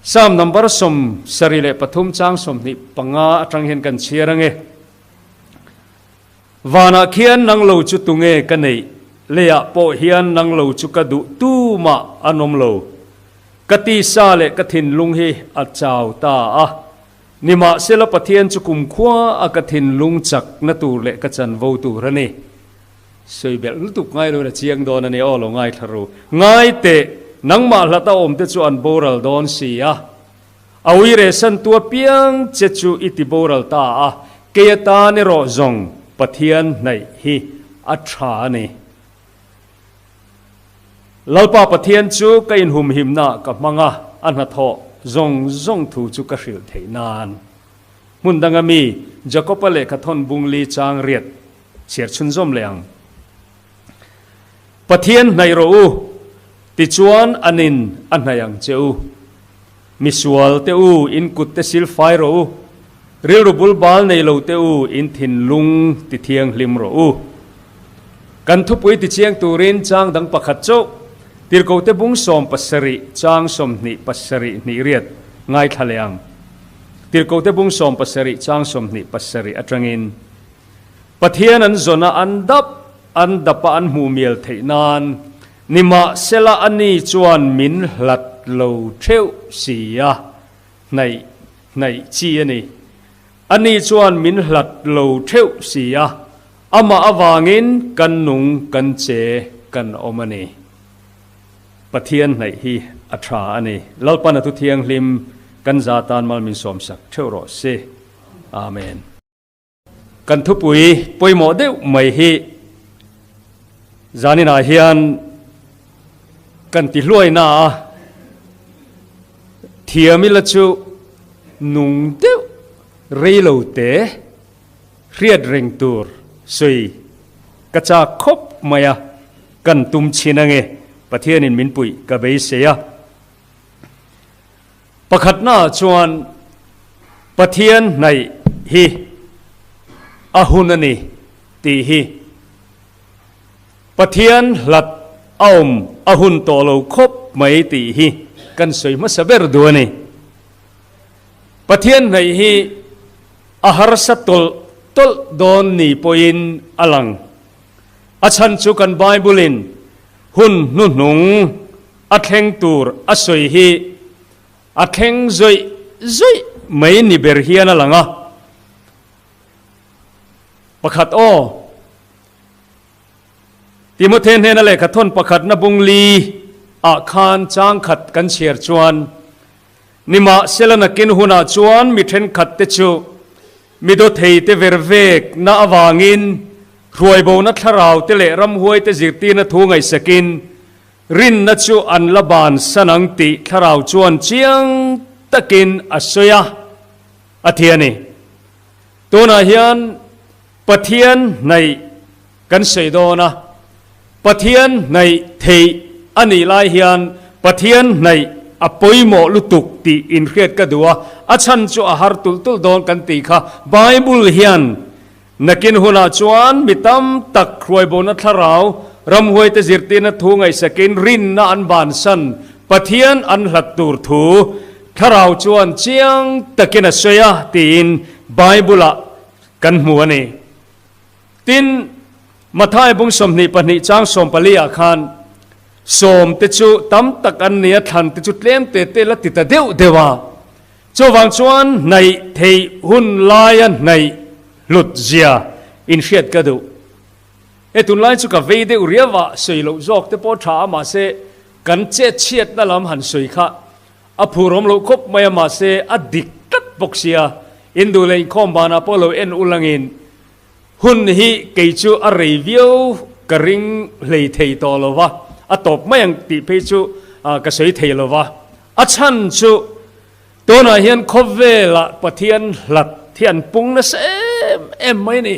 Psalm number 73 chang 25 atang hian kan chhiar ange. Vanah khian nang lo chu tunge ka neih? Leiah pawh hian nang lo chu ka duh tumah an awm lo. Ka tisa leh ka thinlung hi a chau ta a. Nimahsela Pathian chu kumkhua a ka thinlung chakna tur leh ka chanvo tur a ni. Sawi belh lutuk ngai loin a chiang dawn a ni aw lo ngaithla ru. Ngai teh, nangmah hlat a awmte chu an boral dawn si a. A uire santu apiang che chu i ti boral ta a, kei atan erawh zawng Pathian hnaih hi a tha a ni. Lalpa Pathian chu ka inhumhimnaah ka hmang a, a hnathawh zawng zawng thu chu ka hrilh theih nan. Hmun danga mi Jakob-a lehkha thawn bung li chang riat chhiar chhunzawm leh ang. Pathian hnaih rawh u, tichuan an in a hnaih ang che u. Misual te u, in kut te sil fai rawh u. Rilru bul bal nei lo te u, in thinlung ti thianghlim rawh u. Kan thupui ti chiang turin chang dang pakhat chauh, Tirhkohte bung 70 chang 27 hnih riat ngaithla leh ang. Tirhkohte bung 70 chang 27 atangin. Pathian an zawn a, an dap an dap a an hmuh mial theih nan nimahsela a ni chuan min hlat lo theuh si a, hnaih hnaih chi a ni. A ni chuan min hlat lo theuh si a, amah avangin kan nung kan che kan awm a ni. Pathian hnaih hi a tha a ni. Lalpan a thu thianghlim kan za tan mal min sawmsak theuh rawh se. Amen. Kan thupui pawimawh deuh mai hi zaninah hian kan ti hluaina a, thiam ila chu nung deuh rei lo te hriat reng tur sawi ka chak khawp mai a, kan tum chhin ange Pathianin min puih ka beisei a. Pakhatnaah chuan Pathian hnaih hi a hun a ni tih hi Pathian hlat a awm a hun tawh lo khawp mai tih hi kan sawi hmasa ber duh a ni. Pathian hnaih hi a harsa tawlh tawlh dawn ni pawhin a lang. A chhan chu kan Bible-in hun hnuhnung A thleng tur a sawi hi a thleng zawih zawih mai ni ber hian a lang a. Pakhat aw, Timothe hnena lehkha thawn pakhatna bung li ah khan chang khat kan chhiar chuan, Nimahsela nakin hunah chuan mi thenkhat te chu mi dawthei te ver vek na avangin hruaibona thlarau te leh ramhuai te zirtirna thu ngaihsakin Rinna chu an la bansan ang tih thlarau chuan chiang takin a sawi a, a ti a ni. Tunah hian Pathian hnaih kan sawi dawn a, Pathian hnaih theih a nih lai hian Pathian hnaih a pawimawh lutuk tih inhriat ka duh a, a chhan chu a har tulh tulh dawn kan tih kha Bible hian Nakin hunah chuan mi tam tak hruaibawhna thlarau, ramhuaite zirtirna thu ngaihsakin rinna an bansan, Pathian an hlat tur thu thlarau chuan chiang takin a sawi a tiin Bible-ah kan hmu a ni. Tin, Matthai bung 22 chang 14 ah khan sawmte chu tam tak an ni a, thlante chu tlem te te la ti ta deuh deuh a. Chuvang chuan hnaih theih hun laia hnaih hlut zia inhriat ka duh. He tunlai chu ka vei deuh riau a, sawi loh zawk te pawh tha a mahse kan chet chhiatna lam han sawi kha a phurawm loh khawp mai a mahse a dik tlat bawk sia, induh leh inkhawm banah pawh lo en ulangin hun hi kei chu a rei viau ka ring hlei thei tawh lo va, a tawp mai ang tih phei chu ka sawi thei lo va. A chhan chu tunah hian khawvelah Pathian hlat hi an pung nasa em em mai a ni.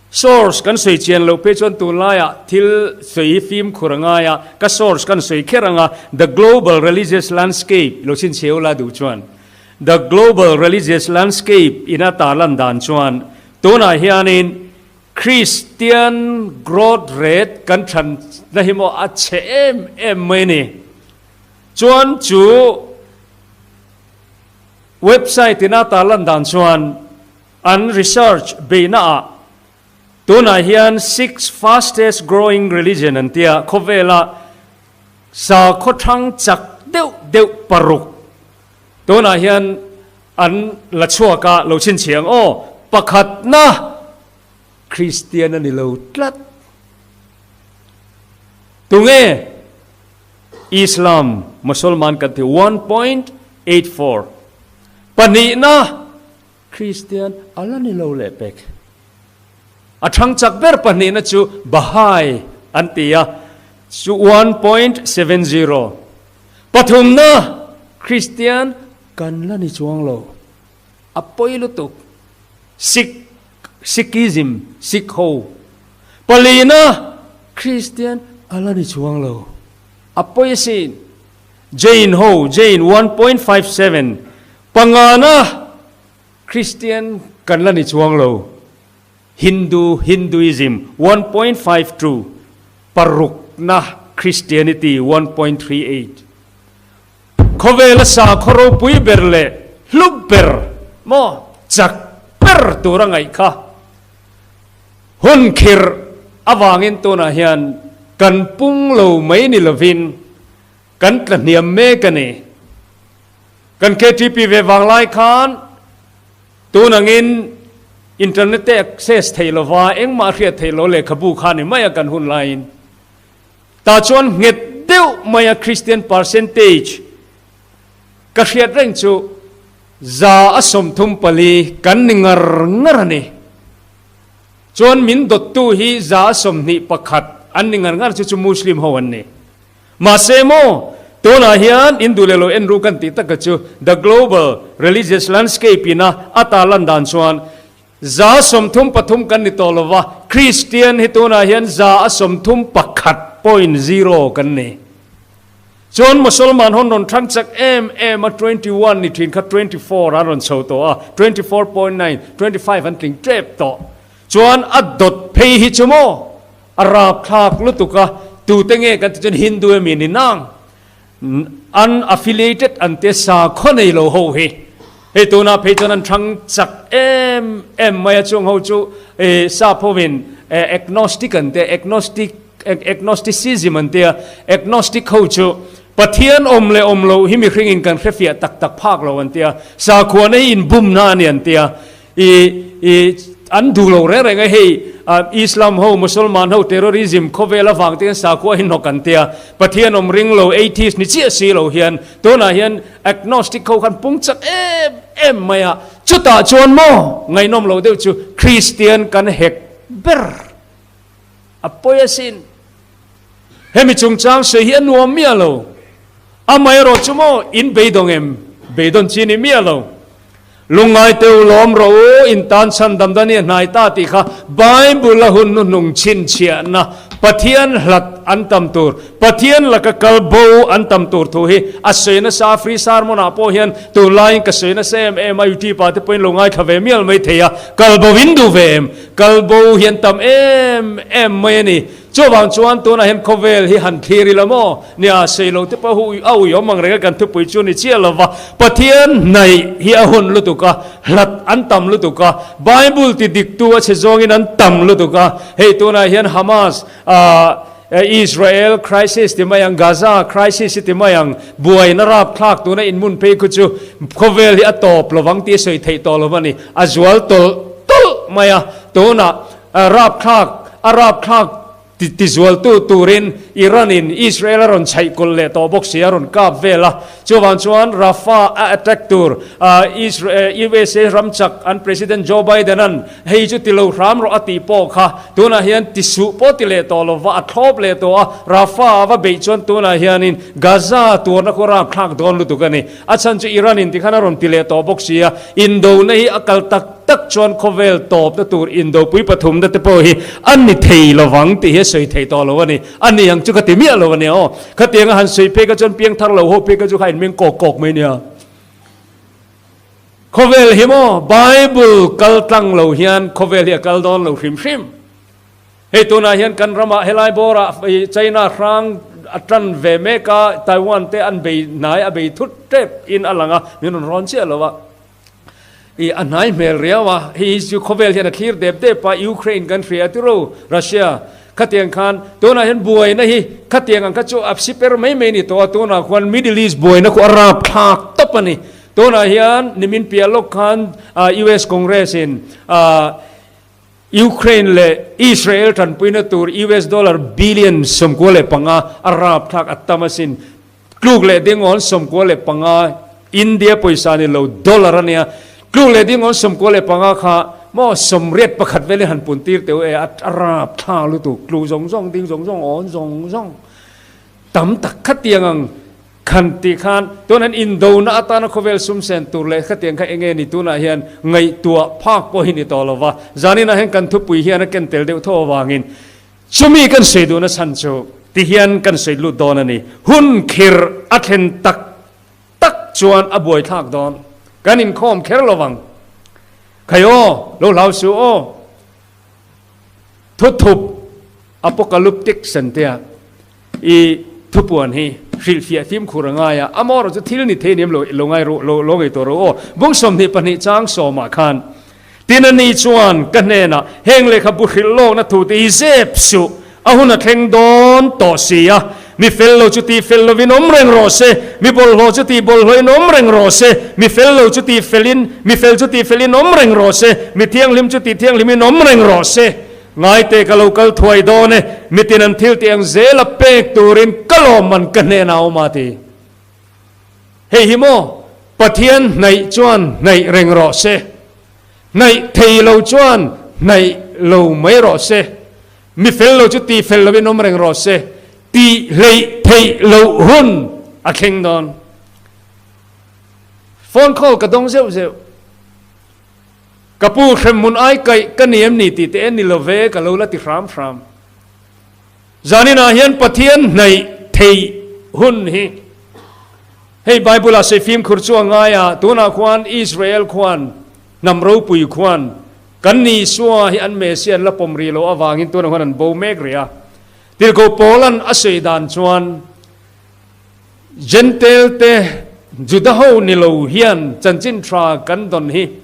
Source kan sawi chian loh phei chuan tunlaiah thil sawi hi fimkhur a ngai a, ka source kan sawi kher ang a, The Global Religious Landscape lo chhinchhiau la duh chuan The Global Religious Landscape ina tarlan dan chuan tunah hianin Christian growth rate kan thanna hi maw a chhe em em mai a ni. Chuan chu Website ina tarlan dan chuan an research beihna ah tunah hian six fastest growing religion an tia khawvela sakhaw thang chak deuh deuh paruk tunah hian an la chhuak a lo chhinchhiang aw pakhatna Kristian a ni lo tlat. Tunge Islam, Mosolman kan ti 1.84. Pahnihna Kristian a la ni lo leh pek. A thang chak ber pahnihna chu Bahai an ti a, chu 1.70. Pathumna Kristian kan la ni chuang lo. A pawi lutuk. Sikh, Sikhism, Sikh ho. Palina, Kristian a la ni chuang lo. A pawi asin. Jain ho, Jain 1.57. Pangana, Kristian kan la ni chuang lo. Hindu, Hinduism 1.52. Parukna, Christianity 1.38. Khawvela sakhaw ropui ber leh hlu ber maw chak ber tur a ngaih kha. Hun khirh avangin tunah hian kan pung lo mai ni lovin kan tla hniam mek a ni. Kan KTP ve vang lai khan tun angin internet te access theih lova engmah hriat theih lo lehkhabu kha ni mai a kan hun laiin. Tah chuan nghet deuh maia Kristian percentage ka hriat reng chu 34% kan ni ngar ngar a ni. Chuan min dawttu hi 21% an ni ngar ngar chu chu Muslim ho an ni. Mahse maw, tunah hian in duh leh lo en ru kan tih taka chu The Global Religious Landscape ina a tarlan dan chuan 33% kan ni tawh lo va, Kristian hi tunah hian 31.0 kan ni. Chuan Mosolman hawn rawn thang chak em em a, 21 ni thin kha 24 an rawn chho tawh a, 24.9, 25 an tling tep tawh. Chuan a dawt phei hi chu maw a rapthlak lutuk a, tute nge kan ti chuan Hindu emi ni nang? Unaffiliated an tia sakhaw nei lo ho hi hei tunah phei chuan an thang chak em em mai a, chung ho chu sap hovin agnostic an tia, agnostic agnosticism an tia, agnostic ho chu Pathian awm leh awm loh hi mihringin kan hrefiah tak tak phak lo an tia, sakhuana hi inbumna a ni an tia, I i an duh lo reng reng a hei Islam ho Musalman ho terrorism khawvel avang te hian sakhua hi hnawk an tia Pathian awm ring lo atheist ni chiah si lo hian tunah hian agnostic ho khan pung chak em em mai a chutah chuan maw ngaihnawm lo deuh chu Christian kan hek ber a pawi asin. Hemi chungchang sawi hi a nuam miah lo. Amaherawh chu maw in beidawng em? Beidawn chi ni miah lo. Lungngai teu lawm rawh u, in tan chhan damdan hi a hnai ta tih kha Bible a hun hnuhnung chhinchhiahna Pathian hlat an tam tur, Pathian laka kal bo an tam tur thu hi a sawi nasa a, free sermon ah pawh hian tunlaiin ka sawi nasa em em a, YouTube ah te pawhin lo ngaithla ve mial mai thei a, kal bo in duh ve em? Kal bo hi an tam em em mai a ni. Chuvang chuan tunah hian khawvel hi han thlir ila maw? Nia, Seilo te pawh hu a uiawm ang reng a, kan thupui chu ni chiah lo va. Pathian hnaih hi a hun lutuk a, hlat an tam lutuk a, Bible ti diktu a chhe zawngin an tam lutuk a. Hei tunah hian Hamas, Israel crisis ti mai ang, Gaza crisis hi ti mai ang, buaina rapthlak tuna inhmun phei khu chu khawvel hi a tawp lovang tih a sawi theih tawh lo va ni. A zual tawlh tawlh mai a, tunah Rapthlak, a rapthlak tizualtu turin Iran-in Israel a rawn chhaih kawlh leh tawh bawk si, a rawn kap vel a. Chuvang chuan Rafah a attack tur USA ram chak an President Joe Biden-a'n hei chu ti lo hram rawh a tih pawh kha tunah hian ti suh pawh ti leh tawh lo va, a thlawp leh tawh a. Rafah a va beih chuan tunah hianin Gaza tuarna khu rapthlak dawn lutuk a ni. A chhan chu Iran-in tikhan a rawn ti leh tawh bawk si a, indona hi a kal tak tak chuan khawvel tawpna tur indopui pathumna te pawh hi a ni thei lovang tih hi a sawi thei tawh lo a ni. A ni ang chu ka ti miah lo a nia aw. Khatianga han sawi phei kha chuan piangthar lo ho phei kha chu kha inmeng kawk kawk mai nia. Khawvel hi maw Bible kal tlang lo hian khawvel hi a kal dawn lo hrim hrim. Hei tunah hian kan ramah helai bawrah China hrang a tan ve mek a, Taiwan te an bei hnai a bei thut tep in a lang a, min rawn rawn chiah lo a. I a hnai hmel riau a, hei hi chu khawvel hian a thlir dep dep a, Ukraine kan hria tiro, Russia khatiang khan tunah hian buaina hi khatiang ang kha chu a siper mai mai a ni tawh a, tunah khuan Middle East buaina khu a rapthlak tawp a ni. Tunah hian nimin piah lawk khan US Congress in Ukraine leh Israel tanpuina tur US dollar billion 95 a rapthlak a tam asin. Tluk leh dingawn 95 India pawisa ni lo dollar a nia. Tluk leh dingawn 95 kha maw 81 velin han pun tir teuh e a rapthlak lutuk. Tlu zawng zawng ding zawng zawng awn zawng zawng tam tak khatiang ang khan tih khan tun an indona atana khawvel sum sen tur leh khatiang kha enge ni tunah hian ngaihtuah phak pawh hi ni tawh lo va. Zaninah hian kan thupui hian a ken tel deuh tho avangin Chumi kan sawi duhna chhan chu tihian kan sawi lut dawn a ni. Hun khir a thlen tak tak chuan a buaithlak dawn. Kan inkhawm kher lo vang. Khai aw, lo hlau suh aw. Thuthup apocalyptic santea i thupuan hi hrilhfiah fimkhur a ngai a, amaherawh chu thil ni thei nem lo lo ngai ru lo lo ngei tawh rawh aw. Bung 22 chang sawmah khan Tin ani chuan ka hnenah heng lehkhabu hrilh lawkna thu te hi zep suh, a hun a thleng dawn tawh si a, mi fel lo chu tih fel lovin awm reng rawh se, mi bawlhhlawh chu tih bawlhhlawhin awm reng rawh se, mi fel lo chu tih felin, mi fel chu tih felin awm reng rawh se, mi thianghlim chu tih thianghlimin awm reng rawh se. Ngaite ka lo kal thuai dawn e, mitin an thil tih ang zela pek turin ka lawmman ka hnenah a awm a ti. Hei hi maw Pathian hnaih chuan hnaih reng rawh se, hnaih thei lo chuan hnaih lo mai rawh se, mi fel lo chu tih fel lovin awm reng rawh se, tih hleih theih loh hun a thleng dawn. Phone call ka dawng zeuh zeuh. Ka pu hremhmun ai kaih ka ni em ni tih te en ni lo ve ka lo la ti hram hram. Zaninah hian Pathian hnaih theih hun hi hei Bible-ah sawi fimkhur chu a ngai a, tunah khuan Israel khuan hnam ropui khuan kan ni Isua hi an Messiah an la pawm rih loh avangin tunah khuan an bo mek rih a. Tirhkoh Paula'n a sawi dan chuan Jentail te Juda ho ni lo hian chanchin tha kan dawn hi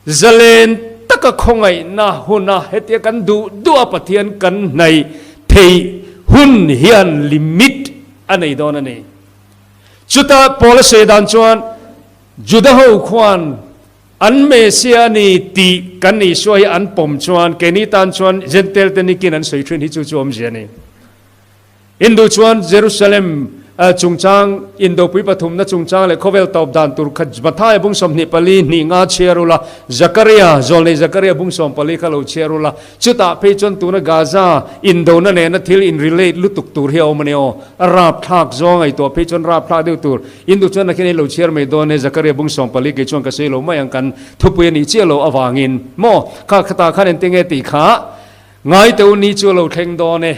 Zalen taka khawngaihna huna hetia kan duh duh a Pathian kan hnaih theih hun hian limit a nei dawn a ni. Chuta Paula sawi dan chuan Juda ho khuan an Messiah a ni tih kan Isua hi an pawm chuan keini tan chuan Jentail te nikin an sawi thin hi chu chu awmzia a ni. Hindu chuan Jerusalem chungchang, Indopui pathumna chungchang leh khawvel tawp dan tur kha Mathaia bung 24 hnih nga chhiar ula, Zakaria, zawlnei Zakaria bung 14 kha lo chhiar ula, chutah phei chuan tuna Gaza indona nena thil in relate lutuk tur hi a awm a ni aw. A rapthlak zawng ngaihtuah phei chuan rapthlak deuh tur. Hindu chuan nakhin ei lo chhiar mai dawn e, Zakaria bung 14 kei chuan ka sawi lo mai ang kan thupui a nih chiah lo avangin maw kha khatah khan engtinge tih kha ngai teu ni chu a lo thleng dawn e.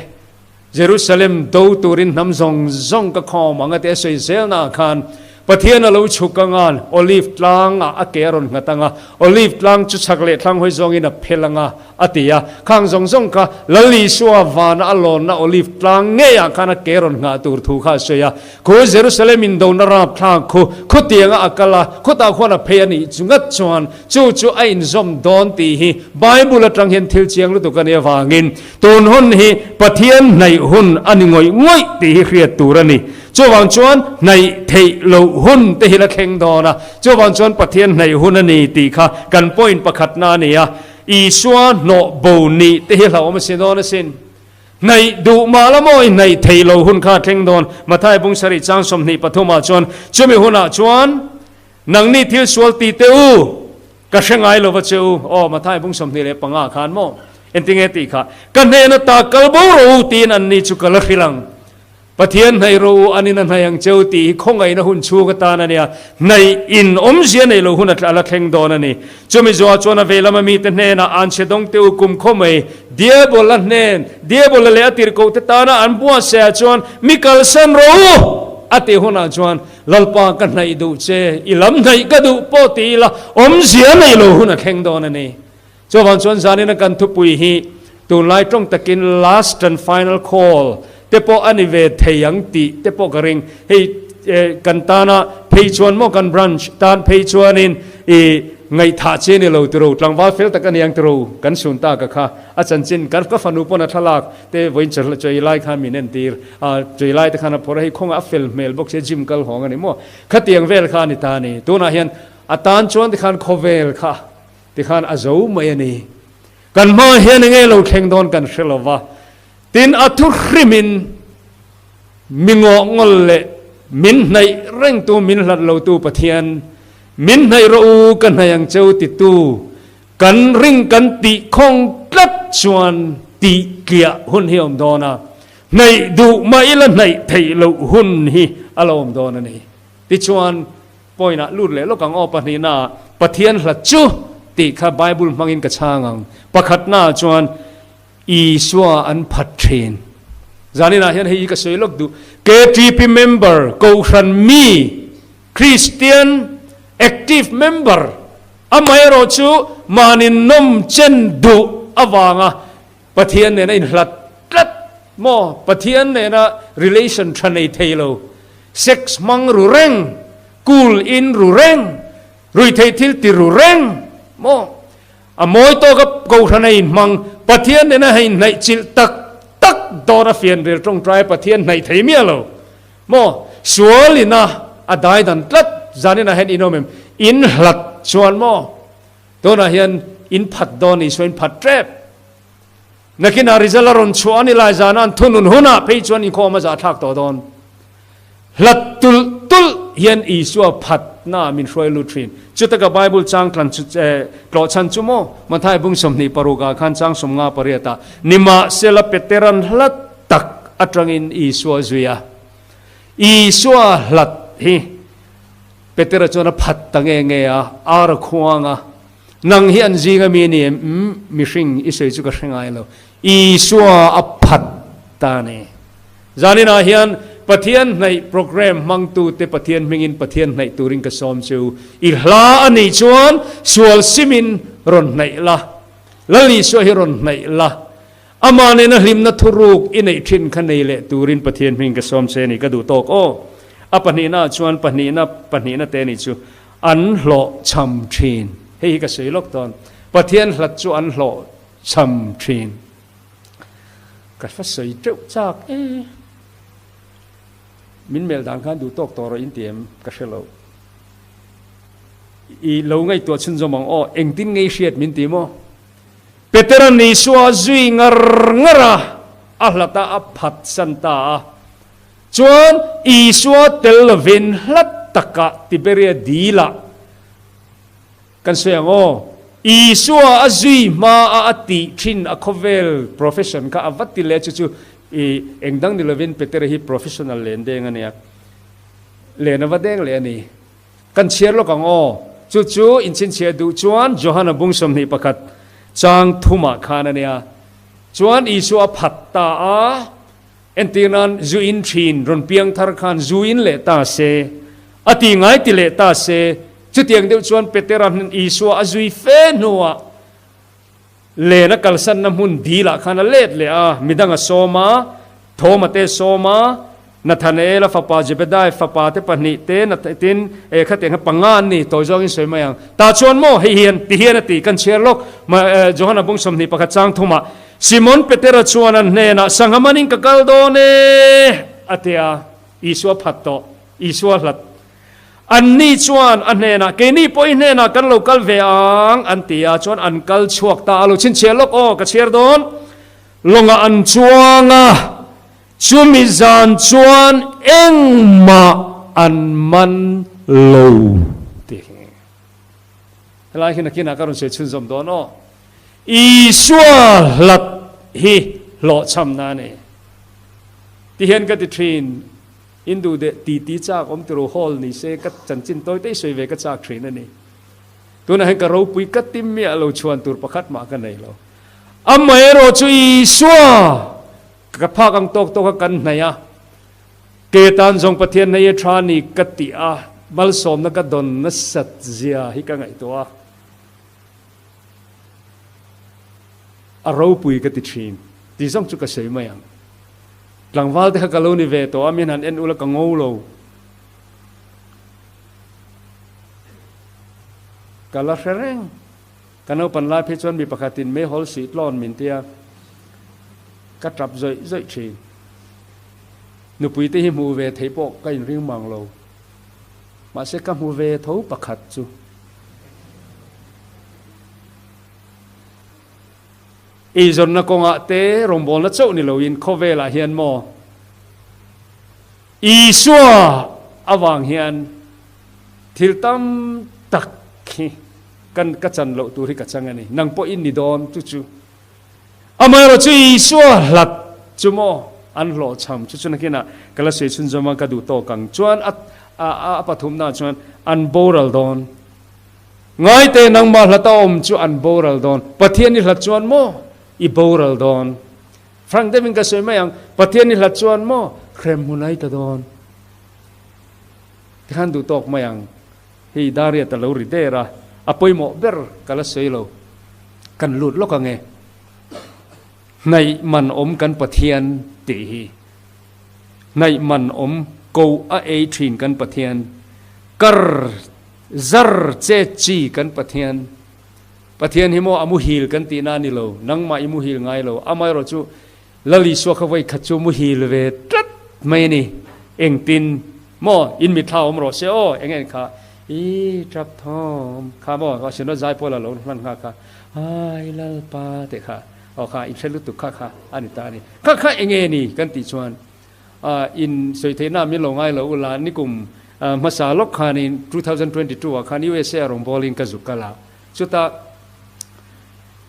Jerusalem do turin hnam zawng zawng ka khawm ang a ti a sawi zelnaah khan Pathian a lo chhuk ang a, Olive tlangah a ke a rawn nghat ang a, Olive tlang chu chhak leh thlang hawi zawngin a phel ang a, a ti a. Khang zawng zawng kha Lal Isua vana a lawnna Olive tlang ngeiah khan a ke rawn nghah tur thu kha a sawi a. Khu Jerusalem indona rapthlak khu khutianga a kal a, khutah khuan a phei a nih chu ngat chuan chu chu a inzawm dawn tih hi Bible atang hian thil chiang lutuk a nih avangin Tun hun hi Pathian hnaih hun a ni ngawih ngawih tih hi hriat tur a ni. Chuvang chuan hnaih theih loh hun te hi la thleng dawn a, chuvang chuan Pathian hnaih hun a ni tih kha kan point pakhatna a ni a. Isua hnawh bo nih te hi hlauhawm a si dawn asin. Hnaih duh mah la maw i hnaih theih loh hun kha a thleng dawn. Matthai bung sarih chang 23 ah chuan chumi hunah chuan nangni thil sual ti teh u, Ka hre ngai lo va che u, aw Mathai bung 25 khan maw? Engtinge tih kha, Ka hnen ata kal bo rawh u tiin anni chu ka la hrilh ang. Pathian hnaih rawh u, anin a hnaih ang che u tih hi khawngaihna hun chhung atan a nia, hnaih in awmzia nei lo hun a la thleng dawn a ni. Chumi zuah chuan a veilam a mite hnenah an chhe dawng teh u kum khaw mai, Diabola hnen, Diabola leh a tirhkohte tana an buatsaih ah chuan mi kalsan rawh u a tih hunah chuan Lalpa ka hnaih duh che, i lam hnaih ka duh pawh ti ila awmzia nei lo hun a thleng dawn a ni. Chuvang chuan zanina kan thupui hi tunlai tawng takin last and final call te pawh a ni ve thei ang tih te pawh ka ring. Hei kan tana phei chuan maw kan branch tan phei chuanin i. ngaihthah che ni lo tiro, tlangval fel tak a ni ang tiro, kan sun ta ka kha a chanchin kan ka fanu pawn a thlalak te vawiin chawei lai khan min entir a, chawei lai te khan a phawrh a, hei khawnga a fel hmel bawk sia gym kal hawng a ni maw, khatiang vel kha a ni ta a ni, tunah hian a tan chuan tikhan khawvel kha tikhan a zo mai a ni, kan hmaah hian enge lo thleng dawn kan hre lo va, tin a thu hrimin Mi ngawhngawl leh min hnaih rengtu min hlat lotu Pathian, min hnaih rawh u ka hnaih ang cheu titu kan ring kan tih khawng tlat chuan tih tliah hun hi a awm dawn a, hnaih duh mah ila hnaih theih loh hun hi a lo awm dawn a ni. Tichuan, point ah lut leh lawk ang aw pahnihna ah Pathian hlat chu tih kha Bible hmangin ka chhang ang. Pakhatna ah chuan Isua an phat thin. Zaninah hian hei hi ka sawi lawk duh. KTP member, Kohhran mi, Kristian active member, amaherawh chu mahni nawm chen duh avanga Pathian nena inhlat tlat maw, Pathian nena relation tha nei thei lo, sex hmang ru reng, cool in ru reng, ruihtheih thil ti ru reng maw, A mawi tawk a Kohhran a inhmang, Pathian nena hei hnaih chilh tak tak dawn a fianril tawngtai Pathian hnaih thei miah lo maw? Sual ina a dai dan tlat zanin ah hian in awm em? In hlat chuan maw? Tunah hian in phat dawn Isua in phat tep. Nakinah result a rawn chhuah a ni lai zana an thunun hunah phei chuan inkhawm a zahthlak tawh dawn. Hlat tulh tulh hian Isua phatna min hruai lut thin. Chutaka Bible chang tlan chu tlawh chhan chu maw? Matthai bung 26 ah khan chang 58 ah, Nimahsela Peteran hlat tak atangin Isua zui a. Isua hlat hi Petera chuan a phat ta nge nge a, ar a khuang a. Nang hi an zinga mi a ni em? Umm, mihring i sawi chu ka hre ngai lo. Isua a phat ta a ni. Zaninah hian Pathian hnaih program hmangtute Pathian hmingin Pathian hnaih turin ka sawm chu. I hla a nih chuan sual simin rawn hnaih la, Lal Isua hi rawn hnaih la, Amah nena hlimna thuruk i neih thin kha nei leh turin Pathian hming ka sawm che a ni ka duh tawk aw. A pahnihnaah chuan pahnihna pahnihna te nih chu an hlawh chham thin. Hei hi ka sawi lawk dawn. Pathian hlat chu an hlawh chham thin. Ka hla sawi teuh chak e. Min melh dan khan duh tawk tawh rawh in ti em ka hre lo. I lo ngaihtuah chhunzawm ang aw engtin ngei hriat min ti maw? Petera'n Isua a zui ngar ngar a, a hlat a, a phatsan ta a. Chuan Isua tel lovin hlat takah Tiberia dilah kan sawi ang aw. Isua a zui hma a a tih thin a khawvel profession kha a va ti leh chu chu i eng dang ni lovin Petera hi professional len deng a nia. Len a va deng leh a ni. Kan chhiar lawk ang aw. Chu chu inchhinchhiah duh chuan Johana bung 21 chang thumah khan a nia. Chuan Isua a phat ta a, entir nan zu in thin rawn piang thar khan zu in leh ta se, a ti ngai ti leh ta se, chutiang deuh chuan Petera hnen Isua a zui fe hnuah len a kalsanna hmun dilah khan a let leh a, midang a sawm a, Thoma te sawm a, Nathanaela fapa Zebedai fapa te pahnih te, tin, eh khatiang kha panga an ni, tawi zawngin sawi mai ang. Tah chuan maw, hei hian, ti hian a ti, kan chhiar lawk, Johana bung 21 chang thumah, Simon Petera chuan an hnenah, Sangha manin ka kal dawn e, a ti a, Isua phat tawh, Isua hlat. Anni chuan a hnenah, Keini pawh i hnenah kan lo kal ve ang, an ti a, chuan an kal chhuak ta a, lo chhinchhiah lawk aw, ka chhiar dawn. Lawngah an chuang a, chumi zan chuan engmah an man lo tih hi. Helai hi nakinah ka rawn sawi chhunzawm dawn aw. Isua hlat hi hlawhchhamna a ni. Tihian ka ti thin, in duh deh ti ti chak awm tiro hall ni se ka chanchin tawi te i sawi ve ka chak thin a ni. Tunah hian ka ropui ka ti miah lo chhuan tur pakhat mah ka nei lo. Amaherawh chu Isua ka phak ang tawk tawk a kan hnaih a, ke tan zawng Pathian hnaih a tha ni ka tih a, malsawmna ka dawn nasat zia hi ka ngaihtuah a, a ropui ka ti thin tih zawng chu ka sawi mai ang. Tlangval te kha ka lo ni ve tawh a, min han en ula ka ngo lo. Ka la hre reng. Ka naupan lai phei chuan mi pakhatin meihawl sih tlawn min tia ka tap zawih zawih thin. Nupui te hi hmuh ve theih pawh ka inring mang lo. Mahse ka hmu ve tho pakhat chu. Eizawnna kawngah te rawngbawlna chauh ni loin khawvelah hian maw Isua avang hian thil tam tak hi kan ka chan loh tur hi ka chang a ni. Nang pawh in ni dawn chu chu. Amaherawhchu Isua hlat chu maw an hlawhchham chu chu nakinah ka la sawi chhunzawm a ka duh tawk ang chuan a a pathumnaah chuan an boral dawn. Ngaite nangmah hlata awm chu an boral dawn. Pathian i hlat chuan maw i boral dawn. Frank deuhin ka sawi mai ang, Pathian i hlat chuan maw hrem hmun ai ta dawn. Tikhan duh tawk mai ang. Hei Dariat a lo ri der a, a pawimawh ber ka la sawi lo. Kan lut lawk ang e. Hnaih man awm kan Pathian tih hi. Hnaih man awm ko a ei thin kan Pathian. Kar zar che chi kan Pathian. Pathian hi maw a muhil kan tihna a ni lo, nangmah i muhil ngai lo. Amaherawh chu Lal Isua kha vawi khat chu muhil ve tlat mai a ni. Engtin maw in mitthla awm rawh se aw, eng en kha i tap thawm kha maw a sinawt zai pawl a lo hman nghak kha ai Lalpa tih kha aw kha in hre lutuk kha kha a ni ta a ni. Kha kha eng nge ni kan tih chuan in sawi theihna min lo ngai lo ula nikum hmasa lawk khanin 2022 ah khan USA a rawngbawlin ka zuk kal a. Chutah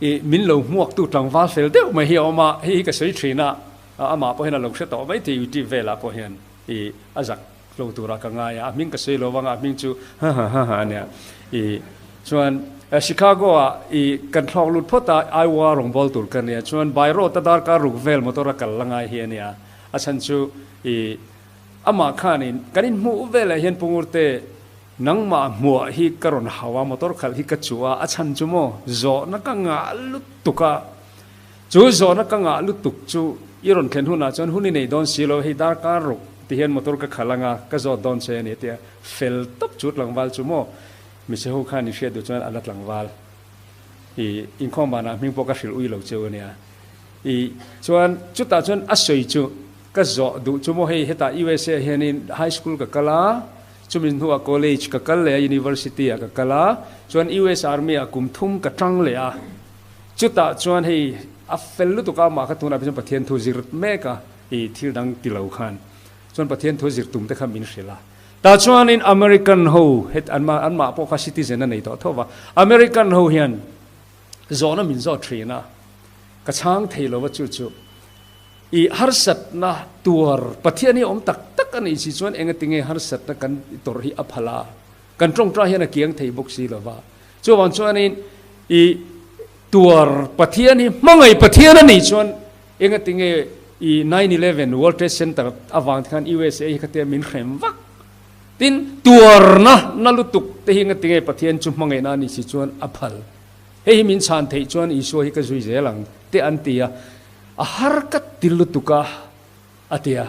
i min lo hmuaktu tlangval fel deuh mai hi a awm a, hei hi ka sawi thin a, amah pawh hian a lo hre tawh mai thei YouTube velah pawh hian i a zak lo turah ka ngai a, a hming ka sawi lo vang a, a hming chu ha ha ha ha a nia. I chuan Chicago ah i kan thlawk lut phawt a, Iowa rawngbâwl tur ka nia, chuan by road a darkar ruk vel motor a kal la ngai hi a nia, a chhan chu i amah khanin kan inhmuh velah hian Pungurte Nangmah hmuah hi ka rawn hau a, motor khalh hi ka chuh a, a chhan chu maw zawhna ka ngah lutuk a, chu zawhna ka ngah lutuk chu i rawn thlen hunah chuan hun i nei dawn si lo, hei darkar ruk ti hian motor ka khalh anga ka zawt dawn che a ni tia fel tawp chu tlangval chu maw Miche ho khan i hriat duh chuan a la tlangval i inkhawm vanah hming pawh ka hrilh ui lo cheu a nia i chuan chutah chuan a sawi chu ka zawh duh chu maw hei hetah USA hianin high school ka kal a, Chumi hnuah college ka kal leh a, university ah ka kal a, chuan US Army ah kum thum ka tang leh a. Chutah chuan hei a fel lutuk a, amah kha tunah phei chuan Pathian thu zir mek a, i thil dang ti lo khan. Chuan Pathian thu zir tum te kha min hrilh a. Tah chuanin American ho, het anmah anmah pawh kha citizen a nei tawh tho va, American ho hian zawhna min zawt thin a, ka chhang thei lo va chu chu. I harsatna tuar Pathian hi awm tak tak a nih si chuan engatinge harsatna kan tawrh hi a phal a, kan tawngtai hian a kiang thei bawk si lo va. Chuvang chuanin i tuar Pathian hi hmangaih Pathian a nih chuan engatinge i 9/11 World Trade Center avang te khan USA hi khatia min hrem vak. Tin, tuarna na lutuk te hi engatinge Pathian chu hmangaihna a nih si chuan a phal. Hei hi min chhan theih chuan Isua hi ka zui zel ang te an ti a. A har ka ti lutuk a, a ti a.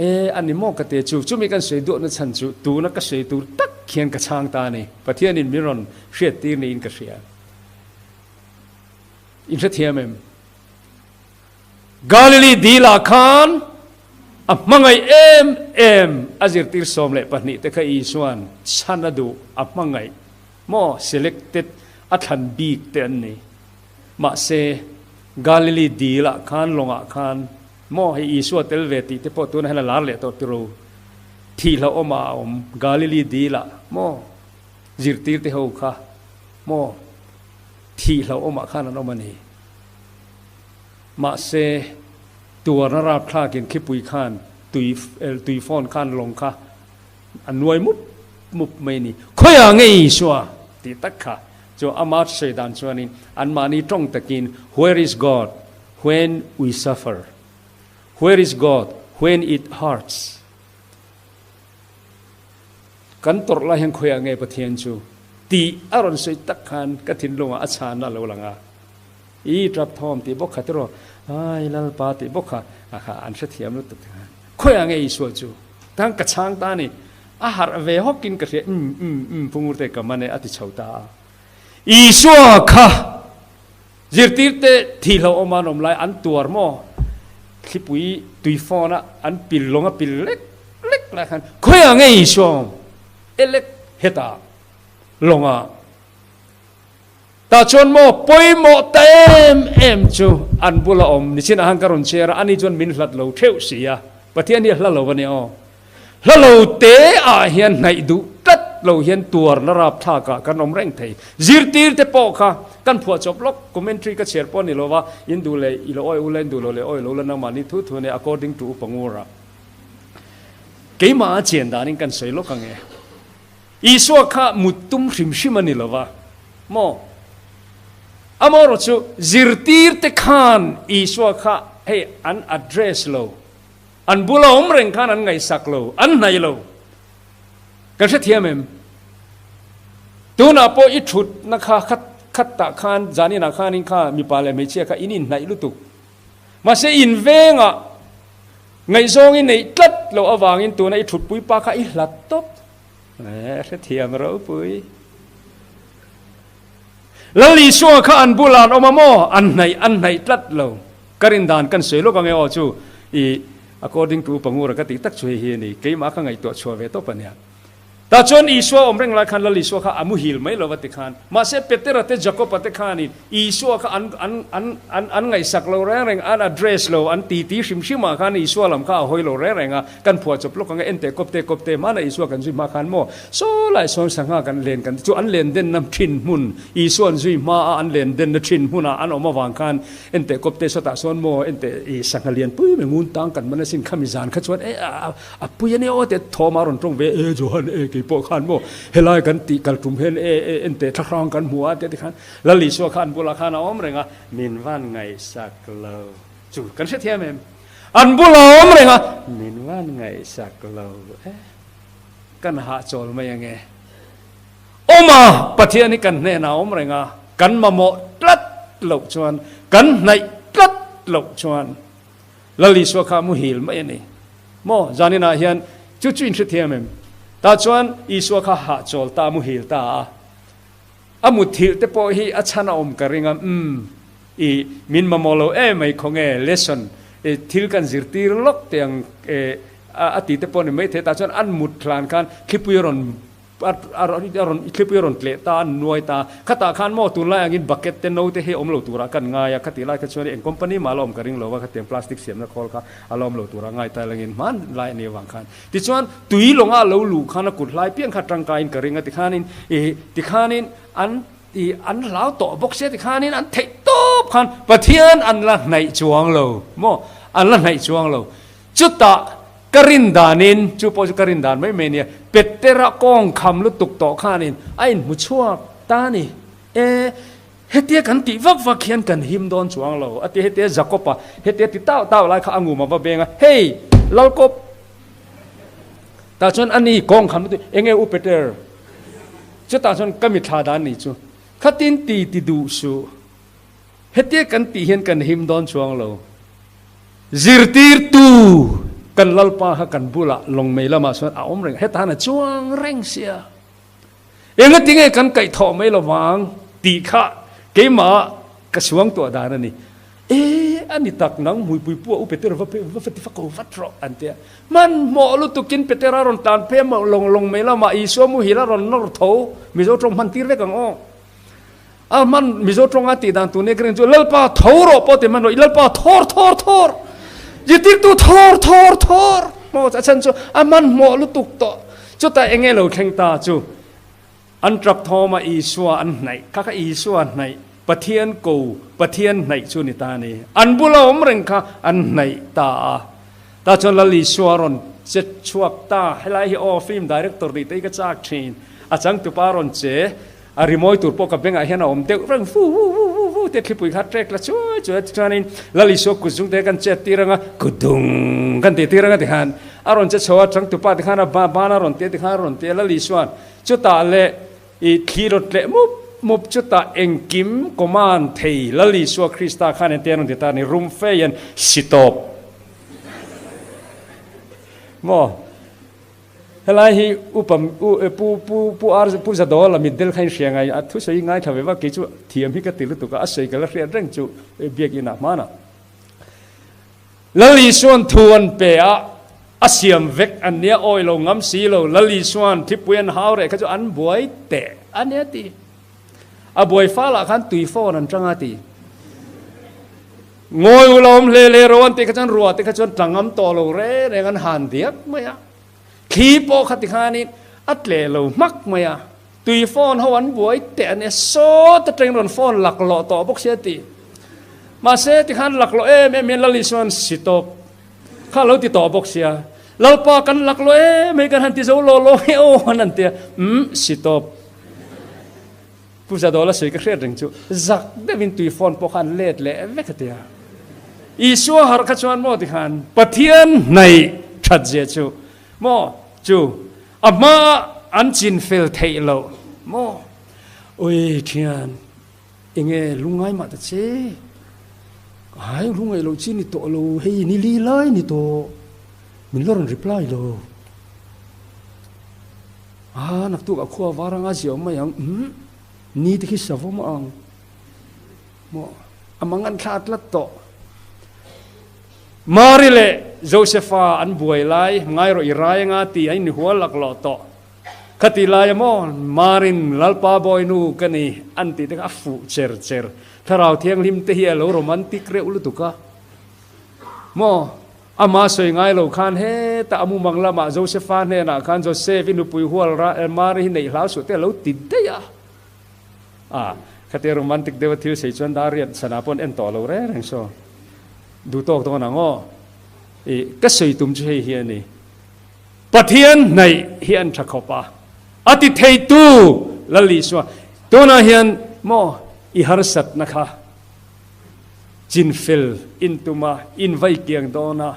E, a ni maw ka ti a chu, chumi kan sawi duahna chhan chu tuna ka sawi tur tak hian ka chhang ta a ni. Pathianin min rawn hriat tir niin ka hria. In hrethiam em? Galilee dilah khan a hmangaih em em a zirtir 12 te kha Isua'n chhan a duh a hmangaih maw selected a thlan bik te an ni. Mahse, Galilee dil ah khan lawngah khan maw hei Isua tel ve tih te pawh tunah hian a lar leh tawh tiro. Thih hlauhawm ah a awm Galilee dil ah maw zirtir te ho kha maw thih hlauhawm ah khan an awm a ni. Mahse, tuarna rapthlakin khipui khan tui tui fawn khan lawng kha a nuai mup mup mai a ni. Khawiah nge Isua? tih tak kha chu ama sawi dan chuanin anmahni tawng takin Where is God when we suffer? Where is God when it hurts? Kan tawrh lai hian khawiah nge Pathian chu? tih a rawn sawi tak khan ka thinlungah a chhanna a lo lang a. I tap thawm tih bawk kha tiraw? Ai Lalpa tih bawk kha a kha an hrethiam lutuk te khan. Khawiah nge Isua chu? Tang ka chhang ta a ni. A harh ve hawkin ka hria, Umm, umm, umm, Pu Ngurte ka man e, a ti chho ta a. Isua kha zirtirte thihloh awma an awm lai an tuar maw? Thlipui tui phone a an pil lawng a pil lek lek lai khan khawiah nge Isua awm? Elek hetah lawngah. Tah chuan maw pawimawh ta em em chu an bula awm nichin ah khan ka rawn chhiar a, ani chuan min hlat lo theuh si a, Pathian hi a hla lo a nia aw. Hla lo te ah hian hnaih duh tlat lo hian tuarna rapthlak ah kan awm reng thei. Zirtir te pawh kha kan phuah chawp lawk, commentary ka chhiar pawh a ni lo va, in duh leh i lo awi ula, in duh lo leh awi lo ula nangmahni thu thu a nia according to Upa Ngura. Keimah a chian danin kan sawi lawk ang e. Isua kha mut tum hrim hrim a ni lo va maw? Amaherawh chu zirtirte khan Isua kha hei an address lo, an bula awm reng khan an ngaihsak lo, an hnaih lo. Kan hrethiam em? Tunah pawh i thutna kha khat khattah khan zaninah khanin kha mipa leh hmeichhia kha in inhnaih lutuk. Mahse invengah Ngaihzawng i neih tlat loh avangin tuna i thutpui pa kha i hlat tawp. Eh, hrethiam ropui. Lal Isua kha an bulah an awm a maw? An hnaih, an hnaih tlat lo. Ka rin dan kan sawi lawk ange aw chu i according to Upa Ngura ka tih tak chu hei hi a ni. Keimah kha ngaihtuah chhuah ve tawp a nia. Tah chuan Isua awm reng lai khan Lal Isua kha a muhil mai lo va ti khan. Mahse Petera te Jakoba te khanin Isua kha an an an an an ngaihsak lo reng reng, an address lo, an titi hrim hrim ah khan Isua lam kha a hawi lo reng reng a, kan phuah chawp lawk ang e, ente kawp te kawp te hmana Isua kan zui hma khan maw saw lai sawn sangha kan len kan ti chu an len denna thin hmun Isua an zui hma a an len denna thin hmunah an awm avang khan ente kawp te sawtah sawn maw ente i sangha lianpui mai ngun tang kan man asin khami zan kha chuan e a A pui a nia aw teh thawm a rawn tawng ve e Johan e kei pawh khan maw helai kan tih kal tum hian e e en teh thlahrang kan hmu a teh tikhan Lal Isua kha an bulah khan a awm reng a min van ngaihsak lo chu kan hrethiam em an bulah a awm reng a min van ngaihsak lo e kan hahchawl mai ange awm a Pathian hi kan hnenah a awm reng a kan mamawh tlat loh chuan kan hnaih tlat loh chuan Lal Isua kha a muhil mai a ni. Maw? Zaninah hian chu chu in hrethiam em? Tah chuan Isua kha hahchawl ta, a muhil ta a. A muthilh te pawh hi a chhan a awm ka ring a, umm, i min mamawh lo em mai khawnge lesson, i thil kan zirtir lawk teh ang e, a ti te pawh ni maithei. Tah chuan an mut hlan khan thlipui a rawn A rawn thlipui a rawn tleh ta, a nuai ta. Khatah khan maw tunlai angin bucket te no te hi awm lo turah kan ngai a, khatih lai kha chuan eng company mah la awm ka ring lo a, khatiang plastic siamna khawl kha a la awm lo turah ngai ta langin hmanlai a nih avang khan. Tichuan tui lawnga a lo luh khan a kut hlai piang kha tangkaiin ka ring a, tikhanin ih tikhanin an ih an hlau tawh bawk sia tikhanin an theih tawp khan Pathian an la hnaih chuang lo maw an la hnaih chuang lo. Chutah ka rin danin, chu pawh chu ka rin dan mai mai nia, Petera kawng kham lutuk tawh khanin a inhmu chhuak ta a ni. E, hetia kan tih vak vak hian kan him dawn chuang lo, a ti. Hetia Jakob-a hetia ti tau tau lai kha a ngum a va beng a, Hei, Lalkawp! Tah chuan a ni kawng kham lutuk, Enge u Peter? Chutah chuan ka mithla dan ni chu, Khatin ti ti duh suh. Hetia kan tih hian kan him dawn chuang lo. Zirtirtu kan Lalpa kha kan bulah lawngmei lamah chuan a awm reng, heta han a chuang reng sia. Engatinge kan kaihthawh mai lovang tih kha keimah ka suang tuah dan a ni. E, a ni tak nang hmuipui pua u Petera va va ti fa ko vat rawh an ti a. Hmanhmawh lutukin Petera rawn tan phei a lawng lawngmei lamah Isua muhil a rawn nawr tho, Mizo tawng hman tir vek ang aw. A hman Mizo tawnga tih dan tur nia ka ring chu Lalpa tho rawh pawh ti hman rawh i Lalpa thawr thawr thawr zirtirtu thawr thawr thawr maw a chhan chu a hmanhmawh lutuk tawh chutah eng nge lo thleng ta chu an tap thawm a Isua an hnaih kha kha Isua hnaih Pathian ko Pathian hnaih chu ni ta a ni an bula awm reng kha an hnaih ta a ta chuan Lal Isua rawn che chhuak ta helai hi aw film director tih te hi ka chak thin a changtupa rawn che A rimawi tur pawh ka bengah hian a awm deuh reng fu fu fu fu fu te thlipui kha trek la chuai chuai a tichuanin Lal Isua kut zung te kan chet tir anga kudung kan tih tir anga tikhan a rawn che chho a changtupa tikhan a ban a rawn tia tikhan a rawn tia Lal Isua'n chutah leh i thli rawn tleh mup mup chutah engkim command thei Lal Isua Krista khan engtin a rawn ti ta a ni rum fe hian si tawp maw. Helai hi upa u pu pu pu ar pu Zadawla mitdel kha in hria ngai a thusawi ngaithla ve vak kei chu thiam hi ka ti lutuk a, a sawi ka la hriat reng chu biakinn ah hmanah. Lal Isuan thu an pe a, a siam vek an nia awi lo ngam si lo, Lal Isuan thipui an hau reh kha chu an buai teh a nia ti. A buai fal ah khan tui phone an tang a ti. Ngawi u lo awm hle hle ro an tih kha chuan ruah te kha chuan tla ngam tawh lo reng reng an han diak mai a. Thli pawh kha tikhanin a tleh lo hmak mai a. Tui phone ho an buai teh a nia, sawt atangin rawn phone laklawh tawh bawk sia ti. Mahse tikhan laklawh em em hian Lal Isuan si tawp kha lo ti tawh bawk sia. Lalpa kan laklawh em hei kan han ti zo law law nge aw an han tia, umm si tawp. Pu Zadawla sawi ka hriat reng chu zak deuhin tui phone pawh kha an let leh vek a tia. Isua harh kha chuan maw tikhan Pathian hnaih that zia chu maw chu A hma an chin fel theih loh maw? Ui thian, enge lungngai mah ta che? Hai lungngaih loh chi ni tawh lo, hei ni li lai ni tawh, min la rawn reply lo. A naktuk a khua var anga zia awm mai ang, umm ni te khi savawm ang maw? A mang an thla tlat tawh. Mari leh Josefa an buai lai, ngai rawh i rai anga ti a inhual laklawh tawh. Khati laia maw Marin Lalpa Bawinu ka ni an tih te kha a fuh cher cher. Thlarau Thianghlim te hi a lo romantic reuh lutuk a. Maw ama sawi ngai lo khan hetah a mumang lamah Josefa hnenah khan Joseph i nupui hual ra Mari hi neih hlau suh te a lo ti daih a. A, khatia romantic deuha thil sei chuan dar riat sana pawh an en tawh lo reng reng saw. Duh tawk dawn ang aw. I, ka sawi tum chu hei hi a ni. Pathian hnaih hi an tha khawp a. A ti theitu Lal Isua. Tunah hian maw i harsatna kha chinfel in tum a, in vai kiang dawn a,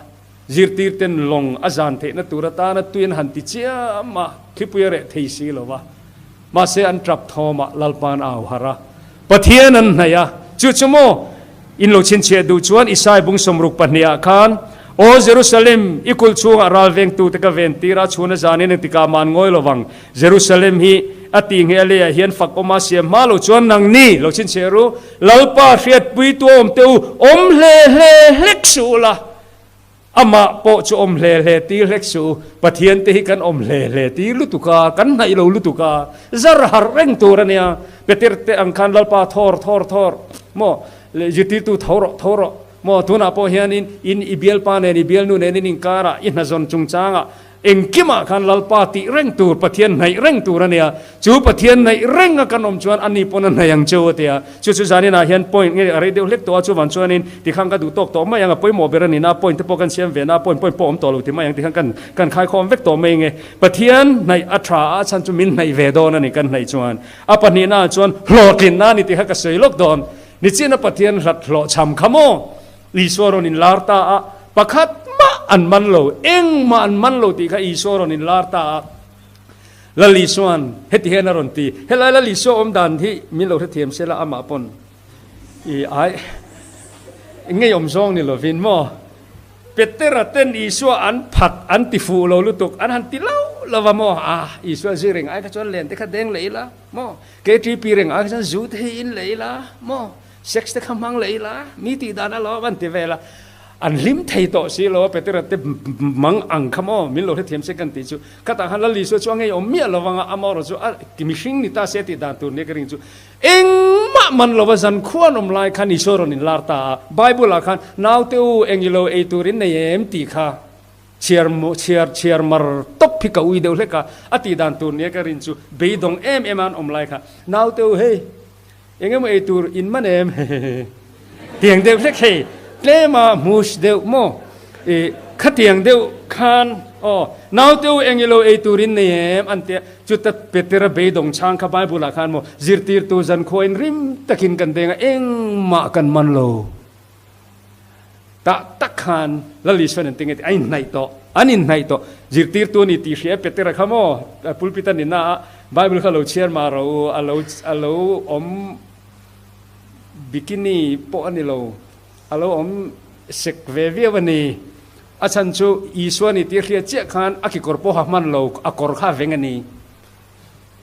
zirtirten lawng a zan theihna tur atana tui an han ti chiam a, thlipui a reh thei si lo va. Mahse an tap thawmah Lalpa'n a au harh a, Pathian an hnaih a, chu chu maw in lo chhinchhiah duh chuan Isai bung 62 ah khan, Aw Jerusalem, i kulh chhungah ral vengtute ka ven tir a, chhuna zanin engtikah mah an ngawi lo vang. Jerusalem hi a tih ngheh a leiah hian fak awma siam hma lo chuan nangni lo chhinchhiah ru, Lalpa hriatpuitu a awm teh u, awm hle hle hlek suh ula. Amah pawh chu awm hle hle tir hlek suh u, Pathian te hi kan awm hle hle tir lutuk a, kan hnaih lo lutuk a, zar harh reng tur a nia. Peter te ang khan Lalpa thawr thawr thawr maw, leh zirtirtu tho rawh tho rawh maw, tunah pawh hianin in i bialpa nen i bialnu nen in inkarah i hnazawn chungchangah Engkimah khan Lalpa tih reng tur, Pathian hnaih reng tur a nia. Chu Pathian hnaih renga kan awm chuan ani pawn a hnaih ang cheu a tia. Chu chu zaninah hian point nge a rei deuh hlek tawh a, chuvan chuanin tikhan ka duh tawk tawh mai ang, a pawimawh ber a nihna point te pawh kan siam ve na, point point pawh awm tawh lo ti mai ang tikhan kan kan khaikhawm vek tawh mai nge. Pathian hnaih a tha a, a chhan chu min hnaih ve dawn a ni kan hnaih chuan. A pahnihnaah chuan hlawhtlinna a ni tih kha ka sawi lawk dawn. Nichina Pathian hlat hlawhchham kha maw? Isua rawn inlar ta a, pakhat mah an man lo, engmah an man lo tih kha Isua rawn inlar ta a. Lal Isua'n heti hian a rawn ti, Helai Lal Isua awm dan hi min lo hrethiam se la amah pawn i ai ngeiawm zawng ni lovin maw? Petera ten Isua an phat an ti fuh lo lutuk, an han ti lo lo va maw? Ah, Isua zir reng ai kha chuan len te kha deng leh ila maw? KTP reng ai kha chuan zu te hi in leh ila maw? Sex te kha hmang leh ila, mi tih dan alawm an ti vel a, an hlim thei tawh si lo a, Petera te mang ang kha maw min lo hrethiam se kan tih chu, khatah khan Lal Isua chu a ngeiawm miah lo vang a, amaherawh chu a mihring ni ta se tih dan tur nia ka ring chu, engmah man lo va zan khuan awm lai khan Isua rawn inlar ta a, Bible ah khan naute u eng ilo ei tur in nei em tih kha chhiar chhiar chhiar mar tawp hi ka ui deuh hlek a, a tih dan tur nia ka rin chu beidawng em em a an awm lai kha naute u hei. Eng emaw ei tur in man em? Tiang deuh hlek hei, tlema hmush deuh maw? I khatiang deuh khan aw, naute u eng ilo ei tur in nei em? An tia, chuta Petera beidawng chhang kha Bible ah khan maw zirtirtu zankhua in rim takin kan deng a, engmah kan man lo. Tah tak khan Lal Isuan an ti nge tih a inhnaih tawh, an inhnaih tawh. Zirtirtu a ni tih hria Petera kha maw pulpit a ni na a, Bible kha lo chhiar mah rawh u, a lo a lo awm bikini pawh a ni lo, a lo awm sek ve viau a ni. A chhan chu Isua ni tih hriat chiah khan a kekawr pawh ha hman lo, a kawr kha a veng a ni.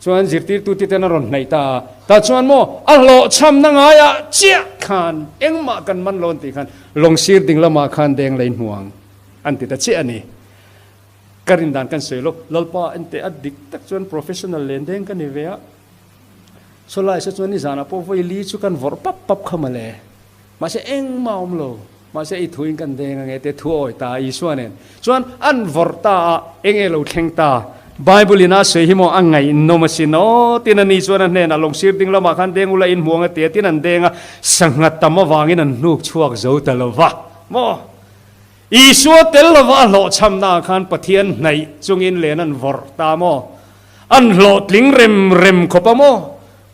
Chuan zirtirtute ten a rawn hnaih ta a, tah chuan maw a hlawhchhamna ngaiah chiah khan engmah kan man lo an tih khan lawng sir ding lamah khan deng lei hmuang an ti ta chiah a ni. Ka rin dan kan sawi lo, Lalpa enteh a dik tak chuan professional len deng ka ni ve a, sawlai se chuan nizanah pawh vawi li chu kan vawrh pap pap kha mawle. Mahse engmah a awm lo. Mahse i thuin kan deng ange te thu awi ta Isua nen chuan an vawrh ta a, enge lo thleng ta? Bible in a sawi hi maw a ngaihnawm asin aw tin a ni chuan a hnenah lawng sir ding lamah khan deng ula in hmuh ang a ti a tin an deng a, sangha tam avangin an hnuk chhuak zo ta lo va maw? Isua tel lova a hlawhchhamna ah khan Pathian hnaih chungin len an vawrh ta maw? An hlawhtling rem rem khawp a maw?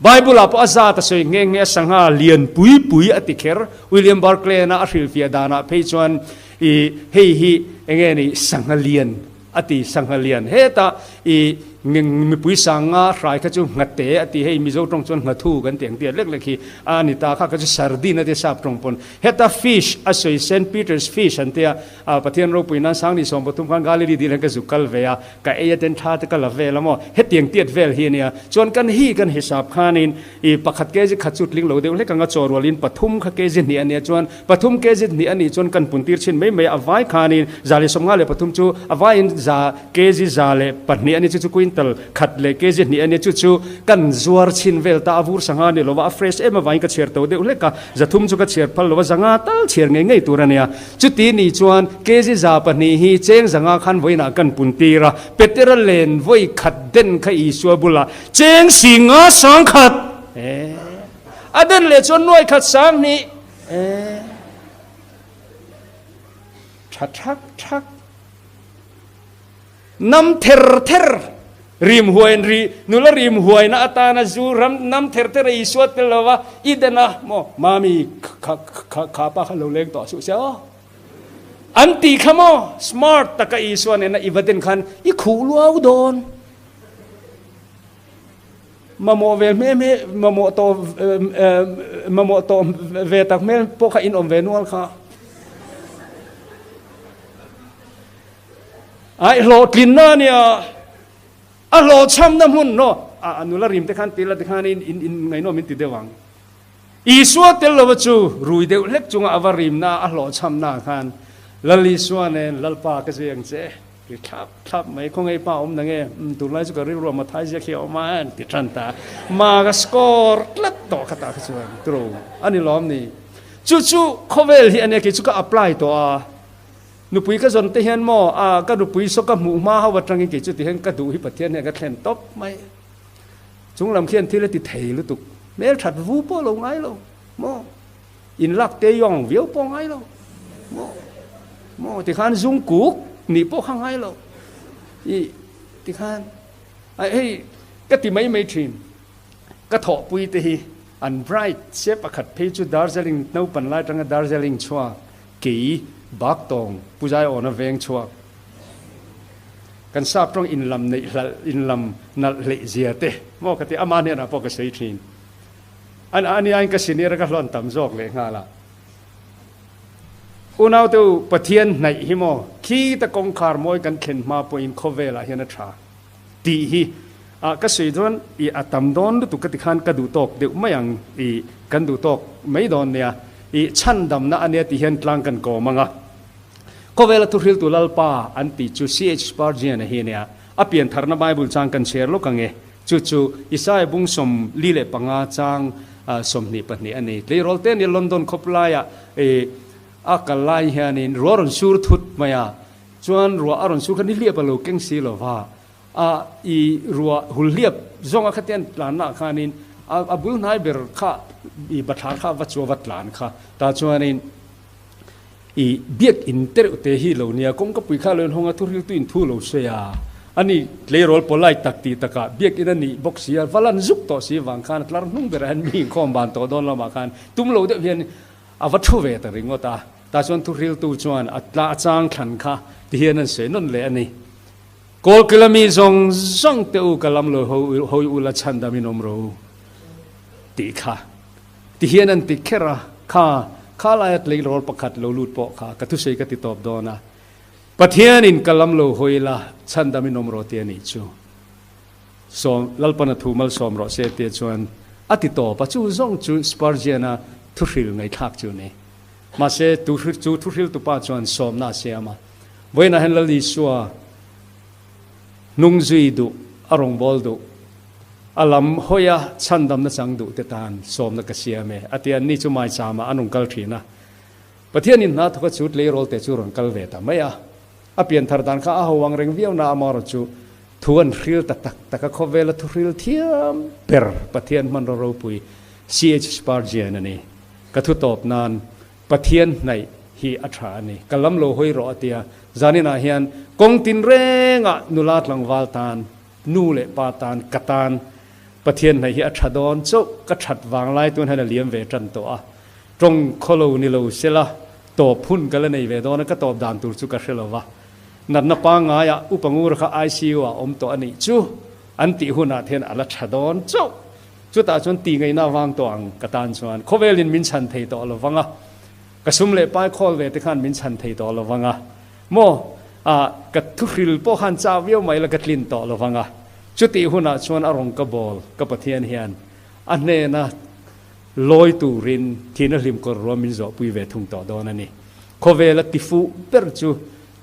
Bible ah pawh a zat a sawi nghe nghe a sangha lian pui pui a ti kher. William Barclay-na a hrilhfiah danah phei chuan i hei hi enge ni sangha lian a ti, sangha lian hetah i mipui sanga hrai kha chu nghate a ti, hei Mizo tawng chuan nghathu kan ti ang tih lek lek hi a ni ta kha kha chu sardine a ti sap tawng pawn. Heta fish a sawi Saint Peter's fish an tia Pathian ropui nan Sangni 13 khan Galilee dil hian ka zuk kal ve a, Ka ei a ten tha te ka la vel a maw? Hetiang tiat vel hi a nia. Chuan kan hi kan hisap khanin i pakhat kg khat chu tling lo deuh hlek anga chaw rualin pathum kha kg hnih a nia. Chuan pathum kg hnih a nih chuan kan pun tir chhin mai mai a vai khanin 153 chu a vaiin za kg 102 a ni chu chu quintal khat leh kg hnih a nia. Chu chu kan zuar chhin vel ta a vur sangha ni lova a fresh em avangin ka chhiar to deuh hlek a. 300 chu ka chhiar phal lova 500 tal chhiar ngei ngei tur a nia. Chuti ni chuan kg 200 hi cheng 500 khan vawiinah kan pun tir a, Petera len vawi khat den kha Isua bulah cheng singa 10,000 e a den leh chuan nuai khat 2000 e tha thak thak. Nam ther ther rim huain ri nula rim huaina atana zu ram nam ther ther a Isua tel lova i den a maw mami kha kha kha pa kha lo leng tawh suh se aw an tih kha maw smart taka Isua nena i va den khan i khuh luau dawn mamawh ve hme hme mamawh tawh mamawh tawh ve tak hmel pawh kha in awm ve nual kha. Ai hlawhtlinna a nia, a hlawhchhamna hmun no a nula rim te khan tila te khan in in in ngaihnawm in ti deuh ang. Isua tel lova chu rui deuh hlek chunga a va rimna a hlawhchhamna khan Lal Isua nen Lalpa ka zui ang che ri thlap thlap mai khawngaih pa awm na nge um tunlai chu ka rilru a mathai ziak hi a awm a an ti tan ta ma ka score tlat tawh kha tah kha chuan tro a ni lawm ni chu chu khawvel hi a nia kei chu ka apply tawh a. Nupui ka zawn te hian maw, a ka nupui saw ka hmuh hma ho atangin kei chu ti hian ka duh hi Pathian hian ka thlen tawp mai. Chung lam khian thil a ti thei lutuk. Hmel that vu pawh lo ngai lo maw, in lak te yawng viau pawh ngai lo maw, maw tikhan zung kuk nih pawh kha ngai lo. I tikhan ai hei ka ti mai mai thin. Ka thawhpui te hi an bright se pakhat phei chu Darjeeling naupan lai atanga Darjeeling chhuak Kei bak tawng Pu Zaiawna veng chhuak kan sap tawng inlam neih hlalh inlam nalh hleih zia te maw ka ti ama hnenah pawh ka sawi thin. An aniain ka senior a ka hlawn tam zawk leh nghal a. Unaute u Pathian hnaih hi maw khita kawngkhar mawi kan thlen hma pawhin khawvelah hian a tha tih hi a ka sawi dawn i a tam dawn lutuk ka ti khan ka duh tawk deuh mai ang i kan duh tawk mai dawn nia i chhandamna a nia tih hian tlang kan kawm ang a. Khawvela thuhriltu Lalpa an tih chu CH Spurgeon a hi nia a piantharna Bible chang kan chhiar lawk ang e. Chu chu Isaiah bung 45 chang 22 a ni. Tleirawl te nia London khawplaiah i a kal lai hianin ruah rawn sur thut mai a chuan ruah a rawn sur kha nihliap a lo keng si lo va. A i ruah hul hliap zawnga kha te an tlanna ah khanin a a bul hnai ber kha i bathlar kha va chu a va tlan kha tah chuanin i biak in te reuh te hi lo nia kawngka pui kha lo inhawng a thuhriltu in thu lo sawi a ani tleirawl polite tak tih takah biak in a nih bawk si a va lan zuk tawh si vang khan a tlar hnung berah hian mi inkhawm ban tawh dawn lamah khan tum lo deuh hian a va thu ve ta ringawt a tah chuan thuhriltu chuan a tla a chang thlan kha ti hian an sawi nawn leh a ni. Kawlkila mi zawng zawng te u ka lam lo hawi u la chhandam in awm ro u tih kha ti hian an ti kher a, kha kha laia tleirawl pakhat lo lut pawh kha ka thusawi ka ti tawp dawn a. Pathianin ka lam lo hawi la, chhandamin awm rawh tih a nih chu. Sawm, Lalpana thu malsawm rawh se tia chuan a ti tawp a, chu zawng chu Spurgeon-a thuhril ngaihthlak chu a ni. Mahse, tu chu thuhriltupa chuan sawmna a siam a, Vawiinah hian Lal Isua hnung zui duh, a rawngbâwl duh, a lam hawia chhandamna chang duh te tan sawmna ka siam e, a ti a, ni chu maichâmah an rawn kal ṭhin a. Pathianin hna thawka chu tleirawl te chu rawn kal ve ta mai a. A pian thar dan kha a ho ang reng viau na amaherawh chu thu an hril ta tak tak a, khawvela thu hril thiam ber Pathian hmanraw ropui CH Spurgeon a ni. Ka thu tawp nan Pathian hnaih hi a tha a ni. Ka lam lo hawi rawh a tia, zaninah hian kawng tin rengah nula tlangval tan, nu leh pa tan, ka tan Pathian hnaih hi a tha dawn chauh, ka that vanglai tun hian a liam ve tan tawh a. Tawng khawlo ni lo sela, tawp hun ka la nei ve dawn a, ka tawp dan tur chu ka hre lo va. Natna pangngaiah Upa Ngura kha ICU ah awm tawh a nih chu an tih hunah te hian a la tha dawn chauh. Chutah chuan tih ngaihna avang tawh ang ka tan chuan khawvelin min chhan thei tawh lo vang a, ka sum leh pai khawl ve te khan min chhan thei tawh lo vang a, maw ah ka thuhril pawh khan chau viau mai la ka tlin tawh lo vang a. Chutih hunah chuan a rawn ka bawl ka Pathian hian a hnena Lawi turin thihna hlim kawr ruam min zawhpui ve thung tawh dawn a ni. Khawvela tifuh ber chu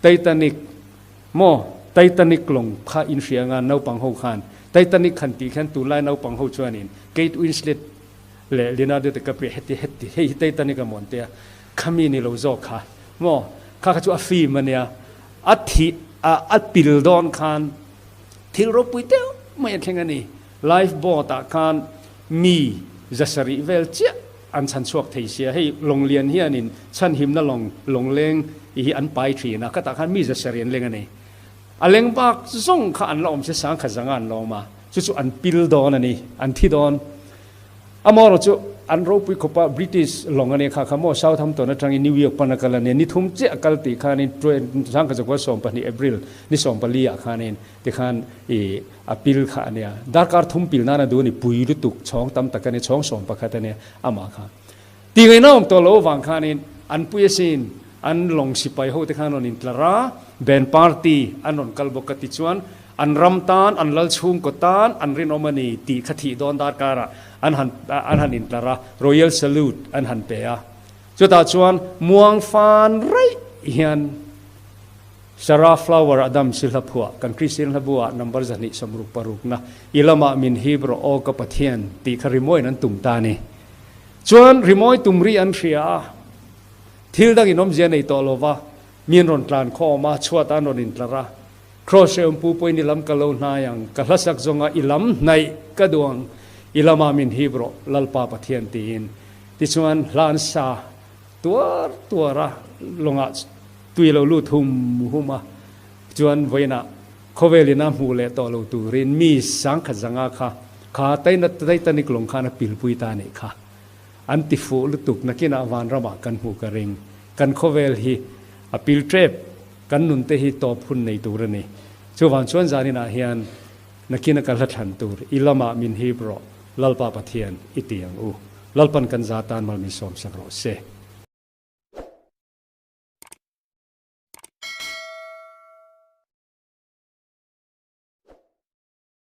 Titanic maw? Titanic lawng kha in hria anga naupang ho khan Titanic han tih khian tunlai naupang ho chuanin Kate Winslet leh Leonardo DiCaprio heti heti hei hi Titanic a mawn tia khami ni lo zawk kha maw? Kha kha chu a film a nia a thih a a pil dawn khan thil ropui deuh mai a thleng a ni. Life boat ah khan Mi zasarih vel chiah an chhan chhuak thei sia, hei Lawnglian hianin chhanhimna lawng lawngleng i hi an pai thin a, khatah khan mi zasarih an leng a ni. A leng bak zawng kha an la awm se sangkhat zanga an la awm a, chu chu an pil dawn a ni, an thi dawn. Amaherawh chu an ropui khawpa British lawng a nia kha kha maw Southampton atangin New York pan a kal a nia, ni thum chiah a kal tih khanin sangkhat zakua 12 April ni 14 ah khanin tikhan i A pil kha a nia. Darkar thum pil nana duh a ni, pui lutuk, chhawng tam tak a nia, chhawng 11 a nia, amah kha. Ti ngaihna awm tawh lo avang khanin an pui asin, an lawng sipai ho te khan rawn intlar a, band party an rawn kal bawk a ti chuan an ram tan, an lal chhungkaw tan an rinawm a ni tih kha thih dawn darkarah an han an han intlar a, Royal Salute an han pe a. Chutah chuan muang fan raih hian Sarah Flower Adams hi hla phuah kan Kristian hla bu ah number 266 na i lamah min hip rawh aw ka Pathian tih kha rimawiin an tum ta a ni. Chuan rimawi tum ri an hria a, thil dang in awmzia nei tawh lova mi an rawn tlan khawm a, chhuat ah an rawn intlar a, Kraws hrehawm pu pawhin i lam ka lo hnai ang, ka hlasak zawnga i lam hnaih ka duh ang, i lamah min hip rawh Lalpa Pathian tiin. Tichuan hla an sa tuar tuar a, lawngah Tui lo lut hum hum a, chuan vawiinah khawvel ina hmuh leh tawh lo turin mi sangkhat zanga kha kha Titanic lawng khan a pilpui ta anih kha. An ti fuh lutuk nakinah vanramah kan hmuh ka ring. Kan khawvel hi a pil tep, kan nunte hi tawp hun nei tur a ni. Chuvang chuan zaninah hian nakina ka hla thlan tur i lamah min hip rawh Lalpa Pathian i ti ang u. Lalpan kan za tan mal min sawmsak rawh se.